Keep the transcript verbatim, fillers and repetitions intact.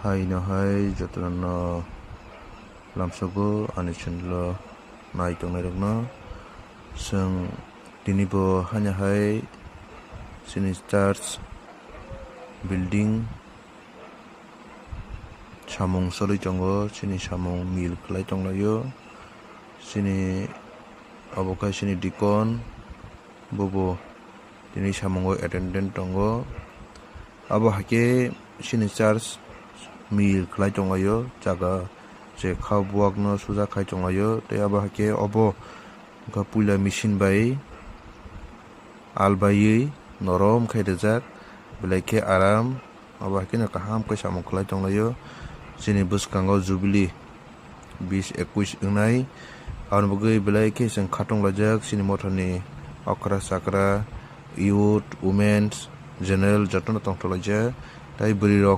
Haino hai jotono lamsogo ani channel o nai tongnai rokno. Chwng tini bo haino hai chini church building samung choli tongo, chini samung mil khlai tonglaio. Chini obo khe chini deacon, bobo tini samungo attendant tongo. Abo hai khe chini church mil khlai tonglaio, jaga je kha buwakno suja khai tonglaio. Tei abo hai khe obo wngkha puila machine bai albaiwi norom khai rijak, belai khe aram. Abo hai kheno kaham khe samung khlai tonglaio. Chini bwskango jubilee bis ekwis wngnai. Aboni bagwi belai khe chwng khatunglaijak chini mothani okra chakra, youth, women's, general jotono tongthokjak. Tai bwrwi rok